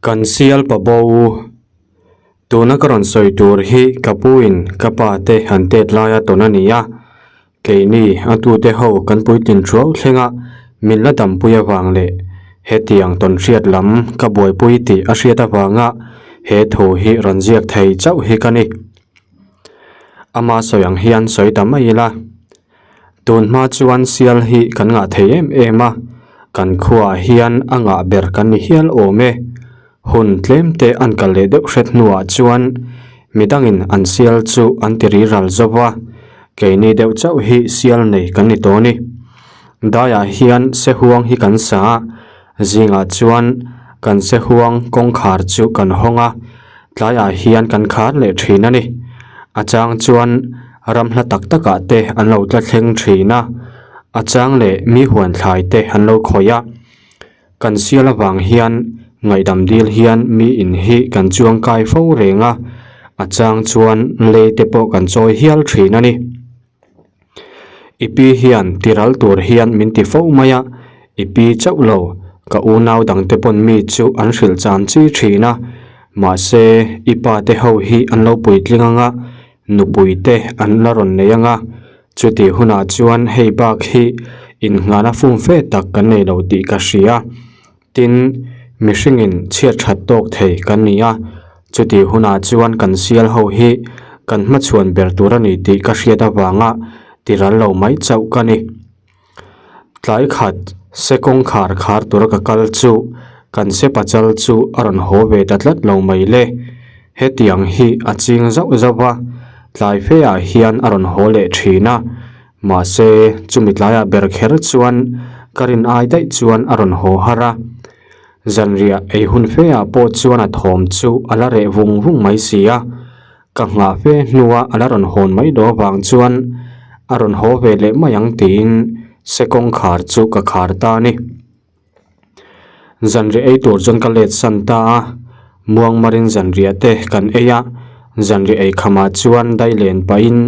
Kan sial pa bo u. Tuna ka rawn sawi tur hi ka pu in ka pa te han tet laia tawn a ni a. Keini a tute ho kan puitlin thuau thleng a, min la dampui avang leh hetiang tawn hriat lam ka buaipui tih a hriat avanga he thu hi rawn ziak thei chauh hi ka ni. Ama sawi ang hian sawi ta mai ila. Tun hma chuan sial hi kan ngah thei em em a, kan khuaah hian a ngah ber kan ni hial awm e. Hun tlem te an kal leh deuh hret hnuah chuan midangin an sial chu an ti ri ral zo va, keini deuh chauh hi sial nei kan ni tawh a ni. Daiah hian sehuang hi kan sa a, zingah chuan kan sehuang kawngkhar chu kan hawng a, Tlaiah hian kan khar leh thin a ni. A chang chuan ram hla tak takah te an lo tla thleng thin a, a chang leh mi huan thlai te an lo khawih a. Kan sial avang hian ngaihdam dil hian mi in hi kan chuang kai fo reng a, a chang chuan lei te pawh kan chawi hial thin a ni. I pi hian tiral tur hian min ti fo mai a, i pi chauh lo, ka unau dangte pawn mi chu an hrilh chan chi thin a, mahse i pa te ho hi an lo puitling ang a, nupui te an la rawn nei ang a, chutih hunah chuan hei bak hi inngahna fumfe tak kan nei lo tih ka hria. Tin, mihringin chhiat that tawk thei kan ni a, chutih hunah chuan kan sial ho hi kan hmachhuan ber tur a ni tih ka hriat avanga tiral lo mai chauh ka ni. Tlai khat se kawngkhar khar tura ka kal chu kan se pachal chu a rawn haw ve ta tlat lo mai le. Hetiang hi a ching zauh zauh va, tlai fe ah hian a rawn haw leh thin a, Mahse, chumi tlaiah ber kher chuan ka rin ai daih chuan a rawn haw har a. Zanriah ei hun feah pawh chuan a thawm chu a la reh vung vung mai si a. Ka nghah fe hnua a la rawn hawn mai lo avang chuan a rawn haw ve leh mai ang tiin se kawngkhar chu ka khar ta a ni. Zanriah ei tur chuan ka let san ta a, muangmarin zanriah te kan ei a, zanriah ei khamah chuan dai len pahin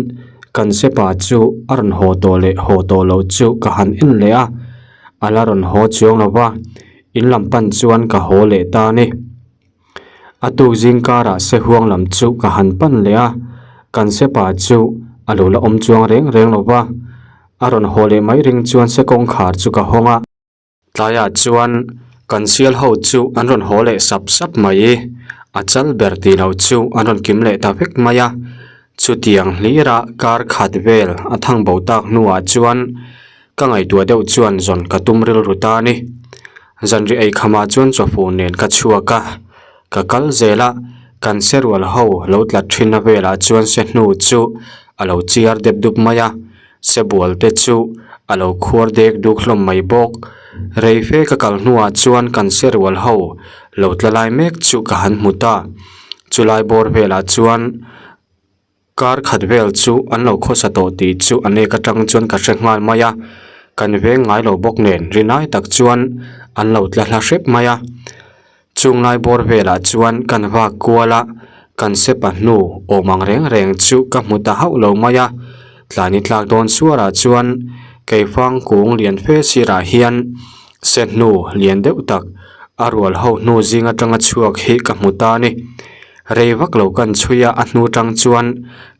kan sepa chu a rawn haw tawh leh haw tawh loh chu ka han en leh a, a la rawn haw chuang lo va, in lam pan chuan ka haw leh ta a ni. A tuk zing karah sehuang lam chu ka han pan leh a, kan sepa chu a lo la awm chuang reng reng lo va, a rawn haw leh mai ring chuan se kawngkhar chu ka hawng a. Tlaiah chuan kan sial ho chu an rawn haw leh sap sap mai. A chal ber tih loh chu an rawn kim leh ta vek mai a. Chutiang hlira kar khat vel a thang bo tak hnuah chuan ka ngaihtuah deuh chuan zawn ka tum rilru ta a ni. Zanriah ei khamah chuan chawhmu nen ka chhuak a, ka kal zel a, kan serual ho lo tlat thinna velah chuan se hnu chu a lo chiar dep dup mai a. Sebual te chu a lo khuar dek duk hlawm mai bawk. Rei fe ka kal hnuah chuan kan serual ho lo tla lai mek chu ka han hmu ta. Chulai bawr velah chuan kar khat vel chu an lo khawsa tawh tih chu a nek atang chuan ka hre nghal mai a. Kan veng ngai lo bawk nen rinai tak chuan an lo tla hla hrep mai a. Chung lai bawr velah chuan kan vak kual a, kan sepa hnu awm ang reng reng chu ka hmu ta hauh lo mai a. Tlani tlak dawn suarah chuan keifang kung lian fe sirah hian se hnu lian deuh tak a rual ho hnu zing atanga chhuak hi ka hmu ta a ni. Rei vak lo kan chhui a, a hnu tang chuan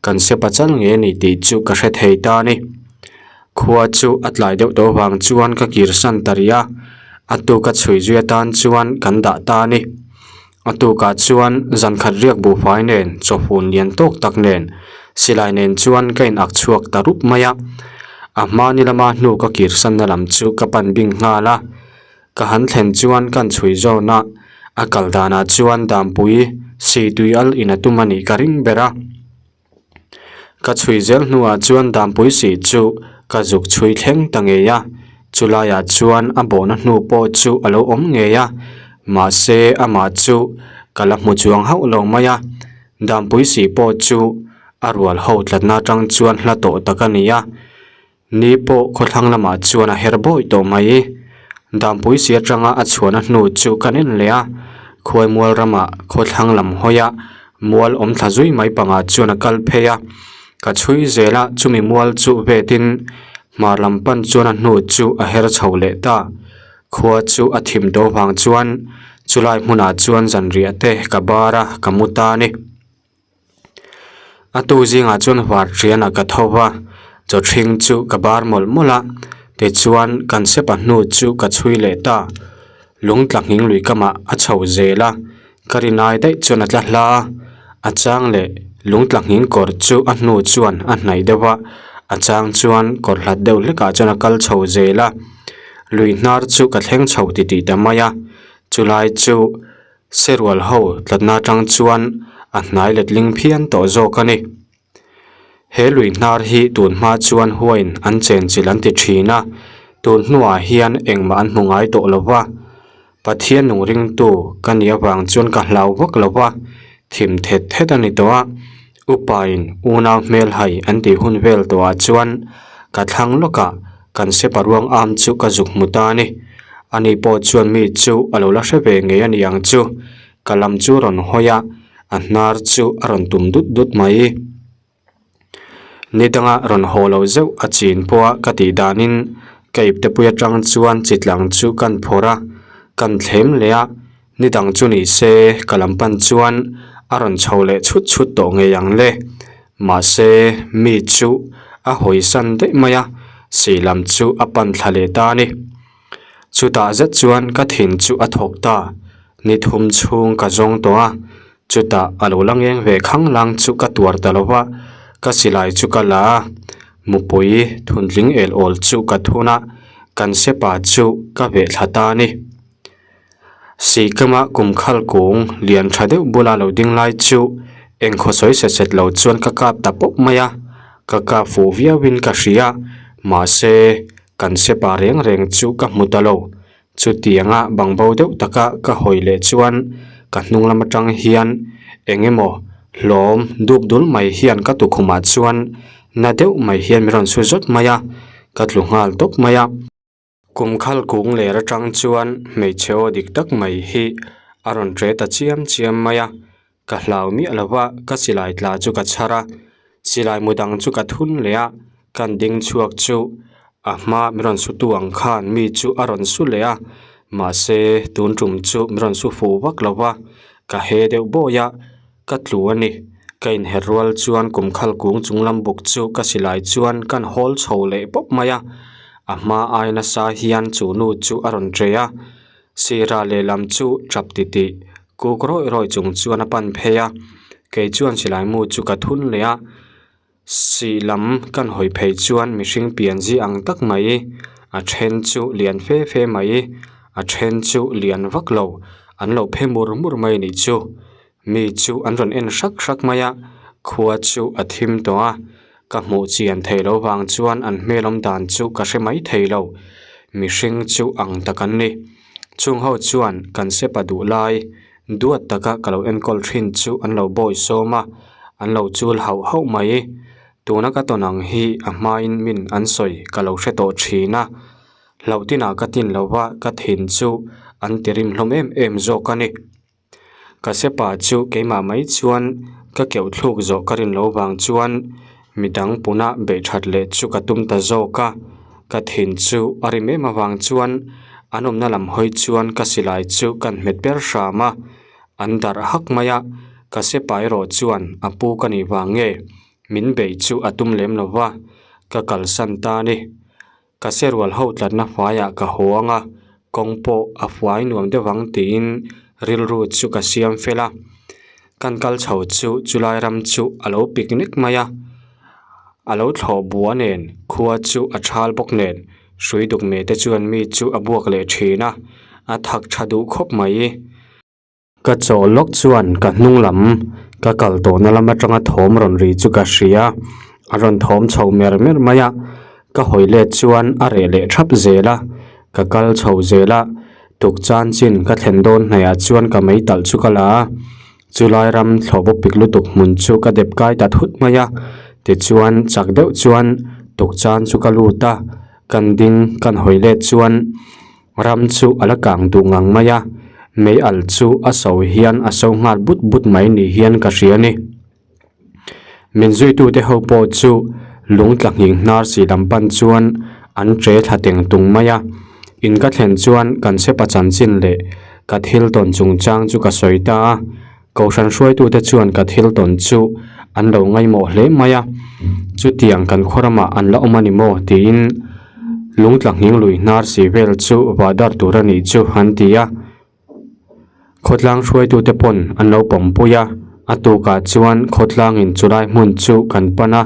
kan sepa chal nge ni tih chu ka hre thei ta a ni. Khua chu a tlai deuh tawh vang chuan ka kir san ta rih a, a tuka chhui zui atan chuan kan dah ta a ni. A tukah chuan zan khat riak buhfai nen chawhun lian tawk tak nen silai nen chuan ka in ak chhuak ta rup mai a. A hma ni lama hnu ka kir sanna lam chu ka pan bing nghal a, ka han thlen chuan kan chhui zawn a, a kal danah chuan Dampui Situi al in a tum a nih ka ring ber a. Ka chhui zel hnuah chuan Dampui sih chu ka zuk chhui thleng ta ngei a, chulaiah chuan a bawhna hnu pawh chu a lo awm ngei a, mahse amah chu ka la hmu chuang hauh lo mai a, Dampui sih pawh chu a rual ho tlatna atang chuan hla tawh tak a ni a. Ni pawh khawthlang lamah chuan a her bawi tawh mai. Dampui si atanga a chhuahna hnu chu kan en leh a, Khuaimual ramah khawthlang lam hawia mual awm thla zui mai pangah chuan a kal phei a. Ka chhui zel a, chumi mual chu vetin hmar lam pan chuan a hnu chu a her chho leh ta. Khua chu a thim tawh vang chuan. Chulai hmunah chuan zanriah te ka bar a, ka mu ta a ni. A tu zingah chuan var thianah ka tho va, chaw ṭhing chu ka bar mawlh mawlh a, tichuan kan sepa hnu chu ka chhui leh ta. Lung tla nghing lui kamah a chho zel a, ka rinai daih chuan a tla hla a, a chang leh lung tla nghing kawr chu a hnu chuan a hnaih deuh a, a chang chuan kawr hlat deuh hlekah chuan a kal chho zel a, lui hnar chu ka thleng chho titih ta mai a, chulai chu Serual ho tlatna atang chuan a hnai letling phian tawh zawk a ni. He lui hnar hi tun hma chuan huain an chenchilh an ti thin a, tun hnuah hian engmah an hmu ngai tawh lo va. Pathian nung ringtu ka nih avang chuan ka hlau vak lo va, thim thet thet a ni tawh a. Upain unau hmelhai an tih hun vel tawhah chuan ka thlang lawkah kan sepa ruang am chu ka zuk hmu ta a ni. Ani pawh chuan mi chu a lo la hre ve ngei a ni ang chu. Ka lam chu a rawn hawi a, a hnar chu a rawn tum dut dut mai. Ni danga rawn haw lo zeuh a chin pawha ka tih danin ka iptepui atang chuan chitlang chu kan phawrh a, kan thlem leh a. Ni dang chu ni se ka lam pan chuan a rawn chho leh chhut chhut tawh ngei ang le. Mahse mi chu a hawisan daih mai a, sih lam chu a pan thla leh ta a ni. Chutah zet chuan ka thin chu a thawk ta, ni thum chhung ka zawng tawh a, chutah a lo la ngeng ve khang lang chu ka tuar ta lo va, ka silai chu ka la a, mupui thuntling el awl chu ka thun a, kan sepa chu ka veh thla ta a ni. Sihkama kum khal kung lian tha deuh bula lo ding lai chu engkhaw sawi set set lo chuan ka kap ta pawp mai a, ka kap fuh viauin ka hria, mahse kan sepa reng reng chu ka hmu ta lo. Chutianga bangbo deuh taka ka hawi leh chuan ka hnung lam atang hian eng emaw hlawm dup dul mai hian ka tukhumah chuan na deuh mai hian min rawn su zawt mai a, ka tlu nghal tawp mai a. Kum khal kung ler atang chuan hmeichhe aw dik tak mai hi a rawn ṭe ta chiam chiam mai a, ka hlau miah lo va, ka silai tla chu ka chhar a, silai mu dang chu ka thun leh a, kan ding chhuak chu a hma min rawn su tu ang khan mi chu a rawn su leh a, mahse tun tum chu min rawn su fuh vak lo va, ka he deuh bawi a, ka tlu a ni. Ka inher rual chuan kum khal kung chung lam buk chu ka silai chuan kan hawl chho leh pawp mai a, a hma ai nasa hian chu nu chu a rawn ṭe a, sirah lehlam chu ṭap titih kuk rawih rawih chung chuan a pan phei a, kei chuan silai mu chu ka thun leh a. Sih lam kan hawi phei chuan mihring pian zi ang tak mai, a then chu lian fe fe mai, a then chu lian vak lo, an lo phe mur mur mai nih chu. Mi chu an rawn en hrak hrak mai a, khua chu a thim tawh a, ka hmuh chian theih loh vang chuan an hmel awm dan chu ka hre mai thei lo. Mihring chu ang tak an ni. Chung ho chuan kan sepa duh lai Duat taka ka lo enkawl thin chu an lo bawi sawm a, an lo chul hauh hauh mai. Tuna ka tawn ang hi a hmain min an sawi ka lo hre tawh thin a, hlauh tinah ka tin lo va, ka thin chu an ti rim hlawm em em zawk a ni. Ka sepa chu keimah mai chuan ka keuh thluk zawh ka rin loh vang chuan midang puna beih that leh chu ka tum ta zawk a, ka thin chu a rim em avang chuan An awmna lam hawi chuan ka silai chu kan hmet ber hram a, an darh hak mai a, ka sepa erawh chuan a pu ka nih vang nge min beih chu a tum lem lo va, ka kalsan ta a ni. Ka serual ho tlatna hmaiah ka haw ang a, kawng pawh a fuai nuam deuh ang tiin rilru chu ka siam fel a, kan kal chho chu chulai ram chu a lo picnic mai a. A lo thlawh bua nen khua chu a thal bawk nen hrui duk meh te chuan mi chu a buak leh thin a, a thak tha duh khawp mai. Ka chaw lawk chuan ka hnung lam ka kal tawhna lam atanga thawm rawn ri chu ka hria, a rawn thawm chho mer mer mai a, ka hawi let chuan a reh leh thap zel a, ka kal chho zel a, tuk chan chin ka thlen dawn hnaihah chuan ka meitalh chu ka la a. Chulai ram thlawh bawk pik lutuk hmun chu ka dep kai ta thut mai a, tichuan chak deuh chuan tukchan chu ka lut a, kan ding kan hawi let chuan ram chu a la kang duh ngang mai a, mei al chu a so hian a so nghal but but mai ni hian ka hria a ni. Min zuitute ho pawh chu lung tla nghing hnar si lam pan chuan an che thla teng tung mai a, in ka thlen chuan kan sepa chanchin leh. Ka thil tawn chungchang chu ka sawi ta a, Kohhran hruaitute chuan ka thil tawn chu an lo ngaihmawh hle mai a, chutiang kan khaw ramah an la awm a ni maw tiin lungtla nghing lui hnar si vel chu vah dar tur a nih chu an ti a. Khawtlang hruaitute pawn an lo pawmpui a, a tukah chuan khawtlangin chulai hmun chu kan pan a,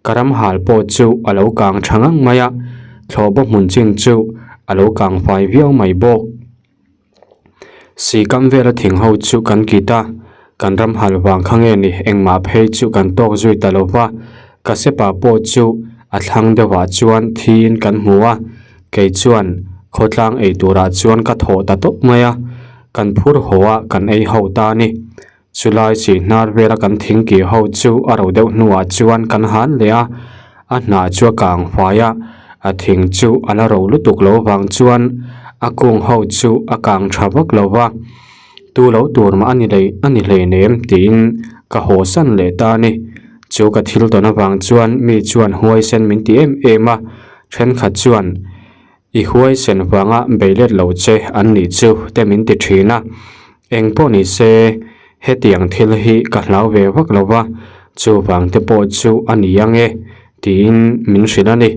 ka ram hal pawh chu a lo kang tha ngang mai a, thlawhbaw hmun chin chu a lo kang fai viau mai bawk. Sikam vela thing ho chu kan kit a, kan ram hal vang kha nge ni engmah phei chu kan tawk zui ta lo va, ka sepa pawh chu a thlang deuhah chuan thiin kan hmu a, kei chuan khawtlang ei turah chuan ka thawh ta tawp mai a, kan phur haw a kan ei ho ta a ni. Chulai chi hnar vela kan thing kih ho chu a ro deuh hnuah chuan kan han leh a, a hnah chu a kang fai a, a thing chu a la ro lutuk lo vang chuan a kung ho chu a kang tha vak lo va, tu lo tur mah a ni leh a ni hleinem tiin ka haw san leh ta a ni. Chu ka thil tawn avang chuan mi chuan huaisen min ti em em a, thenkhat chuan I huaisen vanga beilet lo che an nih chu te min ti thin a, eng pawh ni se hetiang thil hi ka hlau ve vak lo va, chuvang te pawh chu a ni ang e tiin min hrilh a ni.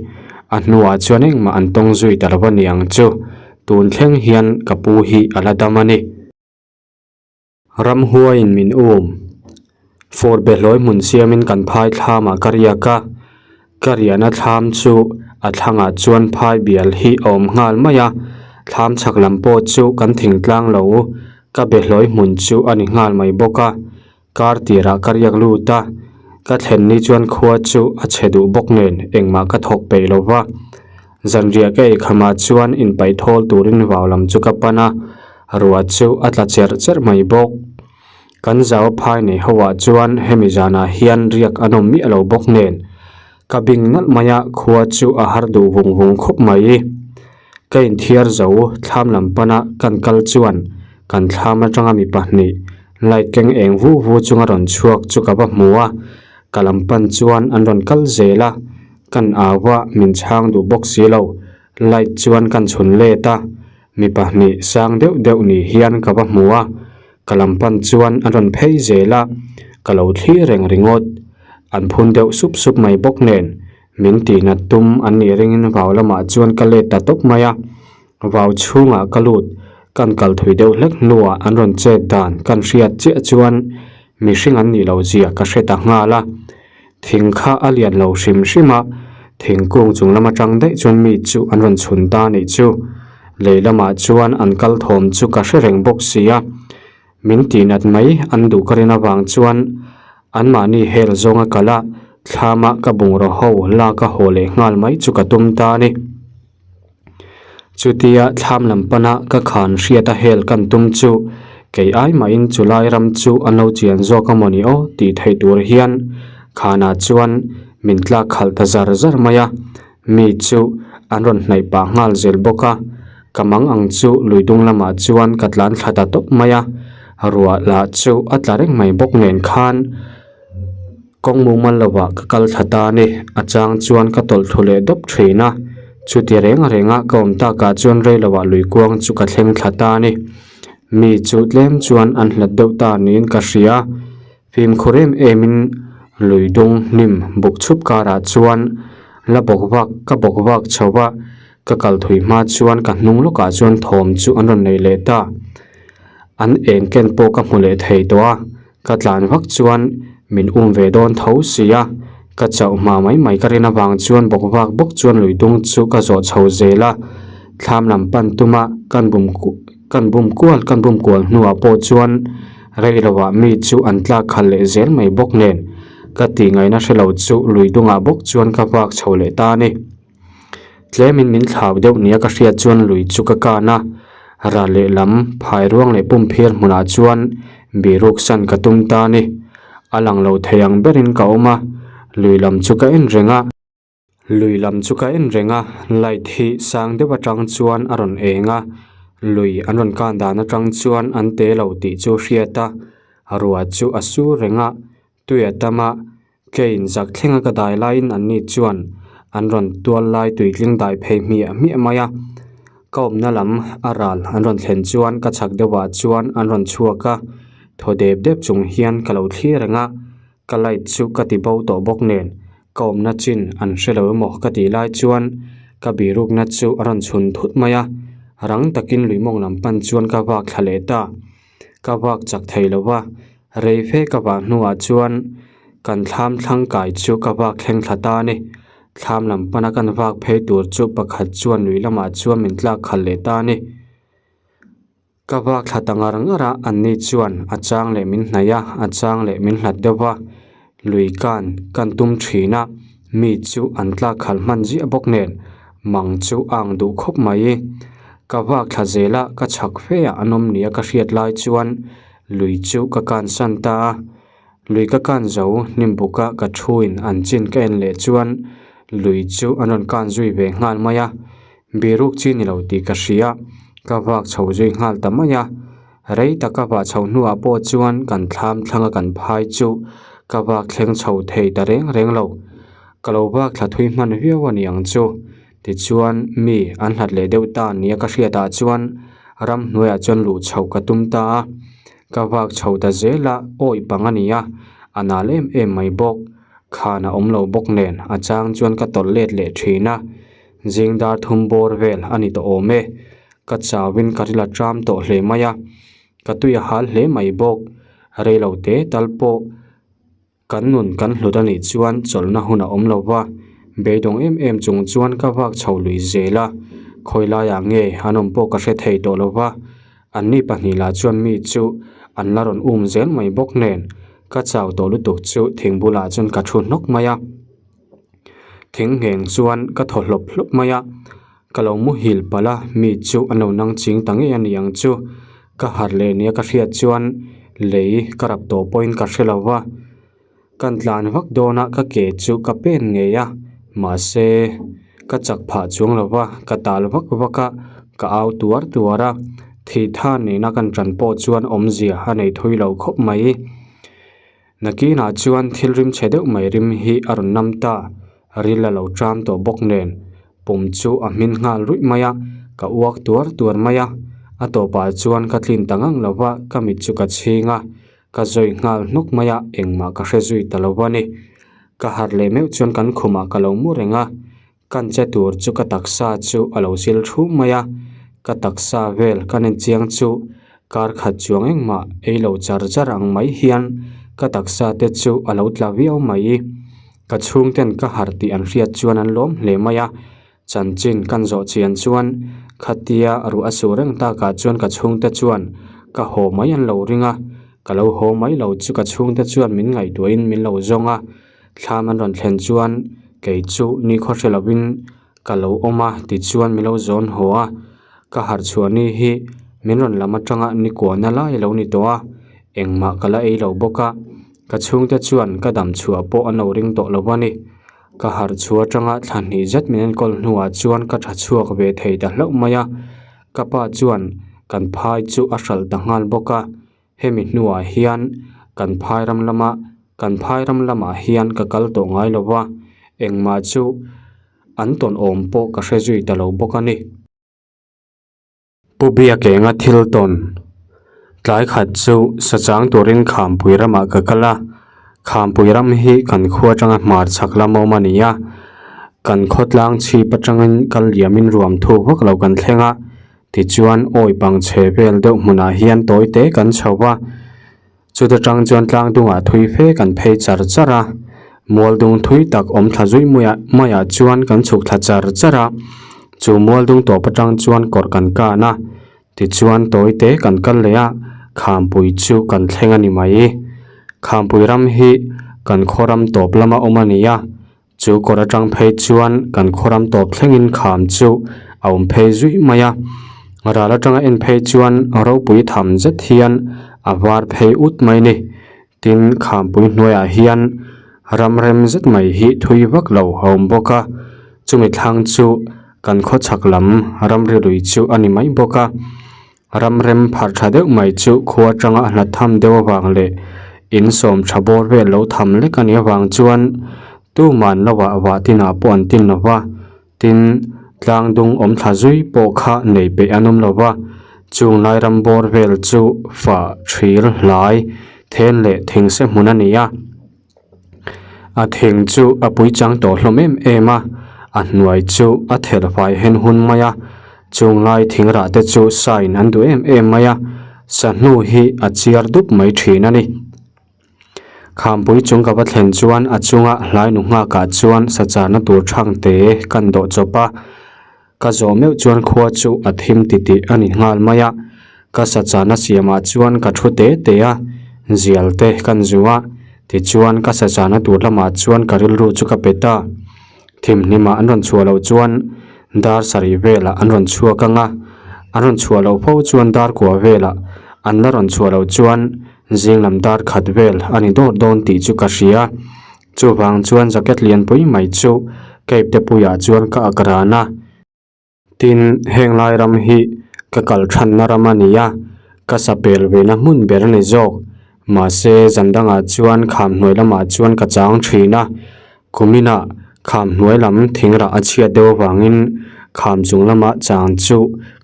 A hnuah chuan engmah an tawng zui ta lo a ni ang chu, tun thleng hian ka pu hi a la dam a ni. Ramhuaiin min um. Fort Behlawi hmun siamin kan phai thlamah ka riak a, ka riahna thlam chu a thlangah chuan phai bial hi a awm nghal mai a, thlam chhak lam pawh chu kan thingtlang lo, ka Behlawi hmun chu a ni nghal mai bawk a, kar tirah ka riak lut a, ka thlen ni chuan khua chu a chhe duh bawk nen engmah ka thawk peih lo va. Zanriah ka ei khamah chuan inpaih thawl turin vau lam chu ka pan a, ruah chu a tla cherh cherh mai bawk. Kan zau phai nei ho ah chuan hemi zanah hian riak an awm miah lo bawk nen ka bing nalh mai a, khua chu a har duh vung vung khawp mai. Ka inthiar zo thlam lam pana kan kal chuan kan thlam atanga mi pahnih light keng eng vu vu chunga rawn chhuak chu ka va hmu a, ka lam pan chuan an rawn kal zel a. Kan au a, min chhang duh bawk si lo. Light chuan kan chhun let a, mi pahnih sang deuh deuh ni hian ka va hmu a, ka lam pan chuan an rawn phei zel a, ka lo thlir reng ringawt. An phun deuh sup sup mai bawk nen, min tihnat tum an nih ringin vau lamah chuan ka let ta tawp mai a. Vau chhungah ka lut, kan kal thui deuh hlek hnuah an rawn chet dan kan hriat chiah chuan mihring an nih loh zia ka hre ta nghal a. Thing kha a lian lo hrim hrim a, thingkung chung lam atang daih chuan mi chu an rawn chhun ta anih chu. Lei lamah chuan an kal thawm chu ka hre reng bawk si a, min tihnat mai an duh ka rin avang chuan anmahni hel zawnga kal a, thlama ka bungraw ho lak a haw leh nghal mai chu ka tum ta a ni. Chutia thlam lam pana ka khan hriat a hel kan tum chu kei ai mahin chulai ram chu an lo chian zawk a mawni aw tih theih tur hian khanah chuan min tlak khalh ta zar zar mai a, mi chu an rawn hnaih pah nghal zel bawk a, ka mang ang chu lui dung lamah chuan ka tlan thla ta tawp mai a, ruah lah chu a tla reng mai bawk nen khan. Kawng mumal lovah ka kal thla ta a ni. A chang chuan ka tawlh thlu leh dawp thin a. Chuti reng renga ka awm takah chuan rei lovah lui kuang chu ka thleng thla ta a ni. Mi chu tlem chuan an hlat deuh ta niin ka hria. Fimkhur em emin lui dung hnim buk chhup karah chuan la bawk vak ka bawk vak chho va, ka kal thui hma chuan ka hnung lawkah chuan thawm chu an rawn nei leh ta. An eng ken pawh ka hmu leh thei tawh a. Ka tlan vak chuan min um ve dawn tho si a, ka chauh hma mai mai ka rin avang chuan bawk vak bawk chuan lui dung chu ka zawh chho zel a, thlam lam pan tuma kan bum kan bum kual kan bum kual hnuah pawh chuan rei lovah mi chu an tlak khalh leh zel mai bawk nen ka tih ngaihna hre lo chu lui dungah bawk chuan ka vak chho leh ta a ni. Tlemin min thlau deuh nia ka hriat chuan lui chu ka kan a, ral lehlam phai ruang leh pumphir hmunah chuan biruk san ka tum ta a ni. A lang lo thei ang berin ka awm a, lui lam chu ka en reng a. Lui lam chu ka en reng a, light hi sang deuh atang chuan a rawn eng a, lui an rawn kan dan atang chuan an te lo tih chu hriat a, ruah chu a sur reng a, tui a tam a. Train zak thlenga ka dai laiin an ni chuan an rawn tual lai tuitling dai phei hmiah hmiah mai a. Ka awmna lam a ral an rawn thlen chuan ka chhak deuhah chuan an rawn chhuak a, thaw dep dep chung hian ka lo thlir reng a, ka light chu ka ti bo tawh bawk nen ka awmna chin an hre lo emaw ka tih lai chuan ka birukna chu a rawn chhun thut mai a, rang takin lui mawng lam pan chuan ka vak thla leh ta. Ka vak chak thei lo va, rei fe ka vah hnuah chuan kan thlam thlang kai chu ka vak thleng thla ta a ni. Thlam lam pana kan vak phei tur chu pakhat chuan lui lamah chuan min tlak khalh leh ta a ni. Ka vak thla ta ngar ngar a, anni chuan a chang leh min hnaih a, a chang leh min hlat deuh va. Lui kan kan tum thin a, mi chu an tlak khalh hman ziah bawk nen mang chu a ang duh khawp mai. Ka vak thla zel a, ka chhak fe ah an awm nia ka hriat lai chuan lui chu ka kansan ta a. Lui ka kan zo hnim buk a ka thu in an chin ka en leh chuan lui chu an rawn kan zui ve nghal mai a, biruk chi ni lo tih ka hria, ka vak chho zui nghal ta mai a. Rei tak ka vah chho hnuah pawh chuan kan thlam thlang a kan phai chu ka vak thleng chho thei ta reng reng lo. Ka lo vak thla thui hman viau a ni ang chu. Tichuan mi an hlat leh deuh ta nia ka hriatah chuan ramhnuaiah chuan luh chhoh ka tum ta a. Ka vak chho ta zel a, awih pang a ni a, a nal em em mai bawk. Khan a awm lo bawk nen a chang chuan ka tawlh let leh thin a. Zing dar thum bawr vel a ni tawh awm e. Ka chauin ka ril a tram tawh hle mai a, ka tui a hal hle mai bawk. Rei lo te tal pawh kan nun kan hlut a nih chuan chawlhna hun a awm lo va, beidawng em em chung chuan ka vak chho lui zel a, khawi laiah nge an awm pawh ka hre thei tawh lo va, anni pahnih lah chuan mi chu an la rawn um zel mai bawk nen ka chau tawh lutuk chu thing bulah chuan ka thu hnawk mai a. Thing ngheng chuan ka thaw hlawp hlawp mai a, ka lo muhil palh a, mi chu an lo nang ching ta ngei a ni ang chu. Ka harh leh nia ka hriat chuan lei ka rap tawh pawhin ka hre lo va, kan tlan vak dawn a ka ke chu ka pen ngei a, mahse ka chak phah chuang lo va, ka tal vak vak a, ka au tuar tuar a, thih than nena kan tan pawh chuan awmzia a nei thui lo khawp mai. Nakinah chuan thil rim chhe deuh mai rim hi a rawn nam ta, ril a lo ṭam tawh bawk nen pum chu a hmin nghal ruih mai a, ka uak tuar tuar mai a, a tawpah chuan ka tlin ta ngang lo va, ka mit chu ka chhing a, ka zawi nghal hnawk mai a, engmah ka hre zui ta lo a ni. Ka harh leh meuh chuan kan khumah ka lo mu reng a, Kan che tur chu ka taksa chu a lo sil thum mai a, ka taksa vel ka nen chiang chu kar khat chuang engmah ei lo char char ang mai hian ka taksa te chu a lo tla viau mai. Ka chhungten ka harh tih an hriat chuan an lawm hle mai a, chanchin kan zawh chian chuan khatia ruah a su reng takah chuan ka chhungte chuan ka haw mai an lo ring a, ka lo haw mai lo chu ka chhungte chuan min ngaihtuahin min lo zawng a. Thlam an rawn thlen chuan kei chu nikhaw hre lovin ka lo awm a tichuan min lo zawn haw a, ka harh chhuah ni hi min rawn lam atanga ni kuahna lai a lo ni tawh a, engmah ka la ei lo bawk a, ka chhungte chuan ka dam chhuah pawh an lo ring tawh lo a ni. Ka harh chhuah atanga thla hnih zet min enkawl hnuah chuan ka tha chhuak ve thei ta hlauh mai a, ka pa chuan kan phai chu a hralh ta nghal bawk a. Hemi hnuah hian kan phai ram lama kan phai ram lamah hian ka kal tawh ngai lo va, engmah chu an tawn awm pawh ka hre zui ta lo bawk a ni. Pu Biakenga thil tawn tlai khat chu sachang turin Khampui ramah ka kal a, Khampui ram hi kan khua atanga hmar chhak lam awm a ni a, kan khawtlang chhip atangin kal liamin ruam thuk vak lo kan thleng a, Tichuan awi pang chhe vel deuh hmunah hian tawi te kan chho va, chuta tang chuan tlang dungah thui fe kan phei char char a, mual dung thui tak awm thla zui muiah maiah chuan kan chhuk thla char char a, chu mual dung tawp atang chuan kawrh kan kan a, tichuan tawi te kan kal leh a, khampui chu kan thleng a ni mai. Khampui ram hi kan khaw ram tawp lama awm a ni a, Chu kawr atang phei chuan kan khawram tawp thlengin kham chu a awm phei zui mai a, ral atanga en phei chuan ropui tham zet hian a var phei ut mai ni. Tin, khampui hnuaiah hian ram rem zet mai hi thui vak lo a awm bawk a, chumi thlang chu kan khawchhak lam ramri lui chu a ni mai bawk a. Ram rem pharh tha deuh mai chu khua atanga a hlat tham deuh avang leh in sawm tha bawr vel lo tham lek a nih avang chuan tuman lo ah vah tinah pawh an tin lo va, tin Tlang dung awm thla zui pawh kha nei peih an awm lo va, chung lai ram bawr vel chu fa thir hlai then leh thingse hmun a ni a. A thing chu a pui chang tawh hlawm em em a, a hnuai chu a thelh fai hen hun mai a, chung lai thing rah te chu sain an duh em em mai a, sahnu hi a chiar dup mai thin a ni. Khampui chung ka va thlen chuan a chunga hlai nu nghakah chuan sacharna tur thang te kan dawh chawp a, ka zawh meuh chuan khua chu a thim titih a ni nghal mai a, ka sacharna siamah chuan ka thu te te a, zial te kan zu a, tichuan ka sacharna tur lamah chuan ka rilru chu ka pe ta. Thimhnimah an rawn chhuah loh chuan dar sarih velah an rawn chhuak ang a, an rawn chhuah loh fo chuan dar kua velah an la rawn chhuah loh chuan zing lam dar khat vel a ni dawt dawn tih chu ka hria. Chuvang chuan jacket lianpui mai chu cape te puiah chuan ka ak ran a. Tin, heng lai ram hi ka kal thanna ram a ni a, ka sa pel vena hmun ber a ni zawk. Mahse, zan dangah chuan kham hnuai lamah chuan ka chang thin a, kuminah kham hnuai lam thingrah a chhiat deuh avangin kham chung lama chang chu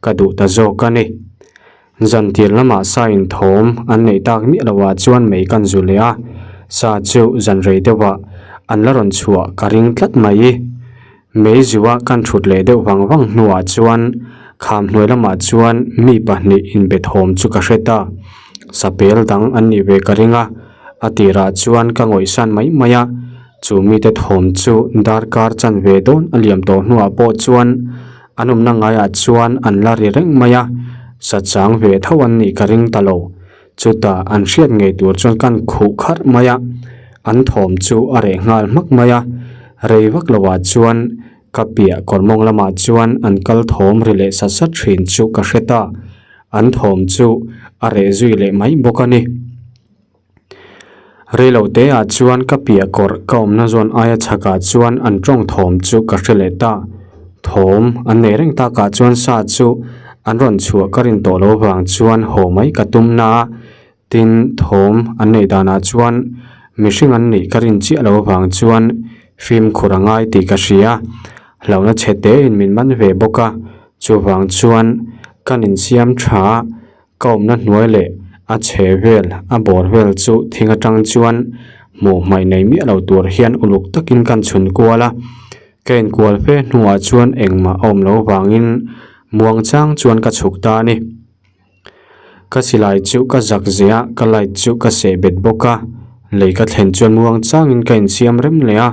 ka duh ta zawk a ni. Zan tir lamah sa inthawm an neih tak miah lohah chuan mei kan zu leh a, sa chu zan rei deuhah an la rawn chhuah ka ring tlat mai. Mei zua kan thut leh deuh vang vang hnuah chuan kham hnuai lamah chuan mi pahnih inbe thawm chu ka hre ta. Sapel dang an nih ve ka ring a, a tirah chuan ka ngawihsan mai mai a, chu mite thawm chu darkar chanve dawn a liam tawh hnuah pawh chuan an awmna ngaiah chuan an la ri reng mai a, sachang ve tho an nih ka ring ta lo. Chutah an hriat ngei tur chuan kan khuh kharh mai a, an thawm chu a reh nghal hmak mai a, rei vak lovah chuan ka piah kawr mawng lamah chuan an kal thawm ri leh sat sat thin chu ka hre ta, an thawm chu a reh zui leh mai bawk a ni. Rei lo te ah chuan ka piah kawr ka awmna zawn aia chhakah chuan an tawng thawm chu ka hre leh ta, thawm an nei reng takah chuan sa chu an rawn chhuah ka rin tawh lo vang chuan haw mai ka tum na a, tin thawm an neih danah chuan mihring an nih ka rin chiah lo vang chuan fimkhur a ngai tih ka hria, hlauhna chhe te in min man ve bawk a, chuvang chuan kan insiam tha a. Ka awmna hnuai leh a chhe vel a bawr vel chu thing atang chuan hmuh hmaih nei miah lo tur hian uluk takin kan chhun kual a, ka inkual fe hnuah chuan engmah a awm lo vangin muang chang chuan ka chhuk ta a ni. Ka silai chu ka zak zeh a, ka light chu ka seh bet bawk a, lei ka thlen chuan muang changin ka insiam rem leh a,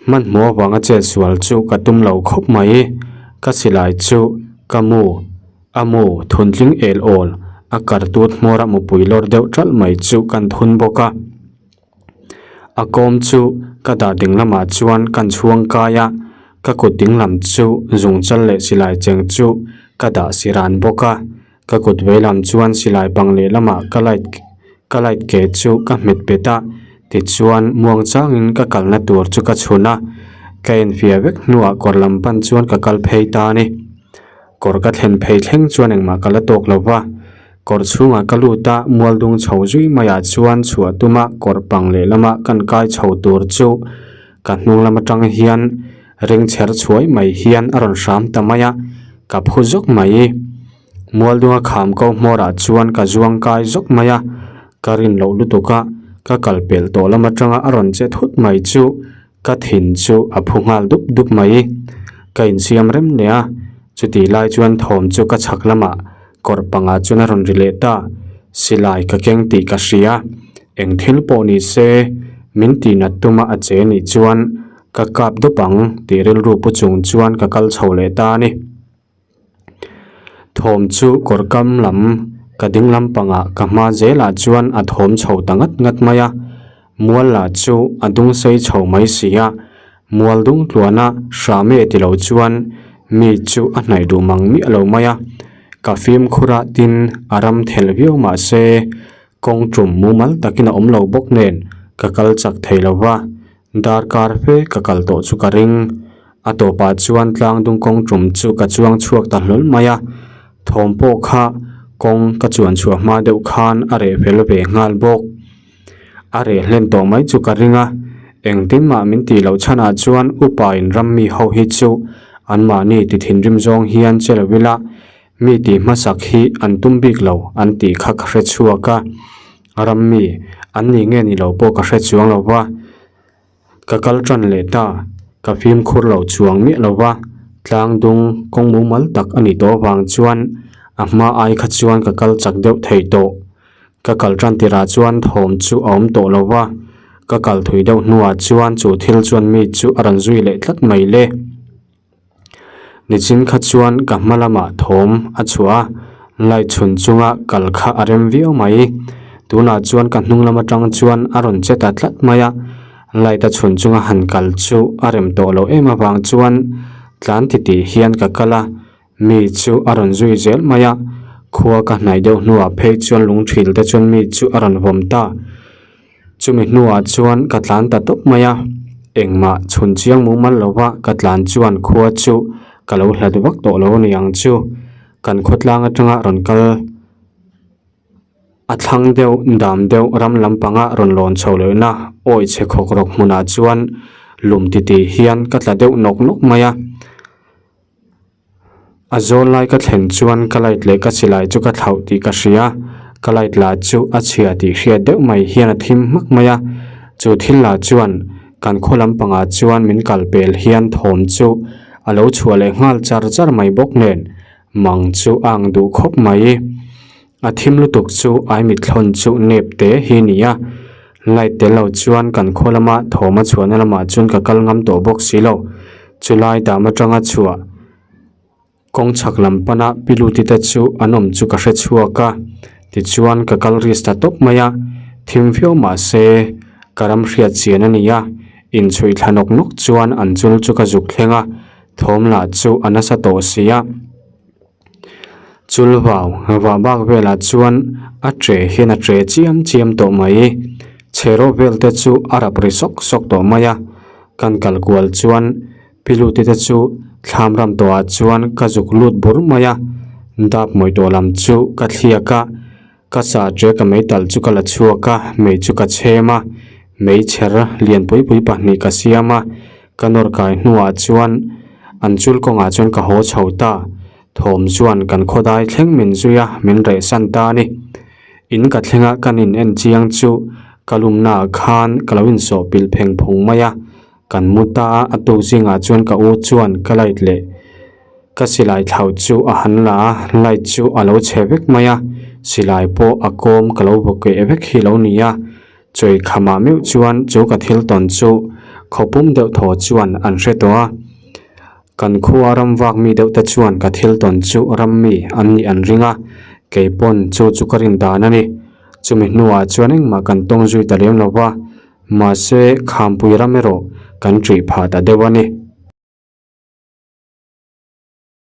hmanhmawh avanga chetsual chu ka tum lo khawp mai, ka silai chu ka mu. A mu thuntling el awl a kar tut hmawr a mupui lawr deuh ṭalh mai chu kan thun bawk a. A kawm chu ka dar ding lamah chuan kan chhuang kai a, ka kut ding lam chu zungchal leh silai cheng chu ka dah si ran bawk a. Ka kut vei lam chuan silai pang leh lamah ka light ka light ke chu ka hmet bet a, tichuan muang changin ka kalna tur chu ka chhun a, ka enfiah vek hnuah kawr lam pan chuan ka kal phei ta a ni. Kawr ka thlen phei thleng chuan engmah ka la tawk lo va, kawr chhungah ka lut a, mualdung chho zui maiah chuan chhuah tuma kawr pang lehlama kan kai chho tur chu ka hnung lam atang hian ring chher chhuai mai hian a rawn hram ta mai a, ka phu zawk mai. Mualdunga kham ko hmawrah chuan ka zuang kai zawk mai a, ka rin loh lutuk a, ka kal pelh tawh lam atanga a rawn che thut mai chu Ka thin chu a phu nghal dup dup mai. Ka insiam rem leh a, chutih lai chuan thawm chu ka chhak lamah kawr pangah chuan a rawn ri leh ta. Silai ka keng tih ka hria, eng thil pawh ni se min tihnat tuma a che nih chuan ka kap dup ang tih rilru pu chung chuan ka kal chho leh ta a ni. Thawm chu kawr kam lam ka ding lampangah ka hma zelah chuan a thawm chho ta ngat ngat mai a, mual lah chu a dung sei chho mai si a, mual dung tluana hrame ti lo chuan mi chu a hnaih duh mang miah lo mai a, ka fimkhur a tin a ram thelh viau mah se kawng tum mumal takin a awm lo bawk nen ka kal chak thei lo va. Darkar fe ka kal tawh chu ka ring. A tawpah chuan tlang dung kawng tum chu ka chuang chhuak ta hlawl mai a, thawm pawh kha kawng ka chuan chhuah hma deuh khan a reh fel ve nghal bawk. A reh hlen tawh mai chu ka ring a, engtin mah min tih loh chhanah chuan upa in ram mi ho hi chu. Anmahni ti thinrim zawng hian che lo ila, mi tih hmasak hi an tum bik lo an tih kha ka hre chhuak a. Ram mi an ni nge ni lo pawh ka hre chuang lo va. Ka kal tan leh ta, ka fimkhur loh chuang miah lo va, tlang dung kawng mumal tak a nih tawh avang chuan a hma ai kha chuan ka kal chak deuh thei tawh. Ka kal tan tirah chuan thawm chu a awm tawh lo va, ka kal thui deuh hnuah chuan chu thil chuan mi chu a rawn zui leh tlat mai le. Nichin kha chuan ka hma lamah thawm a chhuah a, light chhun chunga kal kha a rem viau mai. Tunah chuan ka hnung lam atang chuan a rawn che ta tlat mai a, light a chhun chunga han kal chu a rem tawh loh em avang chuan tlan titih hian ka kal a, mi chu a rawn zui zel mai a, khua ka hnaih deuh hnuah phei chuan lungthil te chuan mi chu a rawn vawm ta. Chumi hnuah chuan ka tlan ta tawp mai a, engmah chhun chiang mumal lova ka tlan chuan khua chu ka lo hlat vak tawh lo a ni ang chu. Kan khawtlang atanga rawn kal a thlang deuh dam deuh ram lampanga rawn lawn chho lehna awi chhe khawk rawk hmunah chuan lum titih hian ka tla deuh nawk nawk mai a. A zawl lai ka thlen chuan ka light leh ka silai chu ka thlauh tih ka hria, ka light lah chu a chhia tih hriat deuh mai hian a thim hmak mai a, chu thil lah chuan kan khaw lampangah chuan min kal pel hian thawm chu a lo chhuah leh nghal char char mai bawk nen mang chu a ang duh khawp mai. A thim lutuk chu ai mithlawn chu nep te hi ni a, light tel lo chuan kan khaw lama thawm a chhuahna lamah chuan ka kal ngam tawh bawk si lo. Chulai dam atanga chhuah kawng chhak lam pana piluti te chu an awm chu ka hre chhuak a, tichuan ka kal risk ta tawp mai a, thim viau mah se ka ram hriat chian a ni a, inchhuih thla nawk nawk chuan an chul chu ka zuk thleng a, thawm lah chu a nasa tawh si a. Chul vau vah bak velah chuan a tre hian a tre chiam chiam tawh mai. Chheraw vel te chu a rap ri sawk sawk tawh mai a. Kan kal kual chuan Piluti te chu thlam ram tawhah chuan ka zuk lut bur mai a. Dap mawih tawh lam chu ka thliak a. Ka sa che ka meitalh chu ka la chhuak a, mei chu ka chhem a, meichher lian pui pui pahnih ka siam a, ka nawr kai hnuah chuan an chul kawngah chuan ka haw chho ta, thawm chuan kan khawdai thleng min zui a, min reh san ta a ni. In ka thleng a kan in en chiang chu ka lumna ah khan ka lo insawh pilh pheng phung mai a, kan mu ta a, a tuk zingah chuan ka u chuan ka light leh Ka silai thlauh chu a han la a, light chu a lo chhe vek mai a, silai pawh a kawm ka lo vaw keh vek hi lo ni a, chawi khamah meuh chuan chu ka thil tawn chu khawpum deuh thaw chuan an hre tawh a, kan khua ram vak mi deuh te chuan ka thil tawn chu ram mi an nih an ring a, kei pawn chu chu ka rin dan a ni. Chumi hnuah chuan engmah kan tawng zui ta lem lo va, mahse khampui ram erawh kan ṭih phah ta deuh a ni.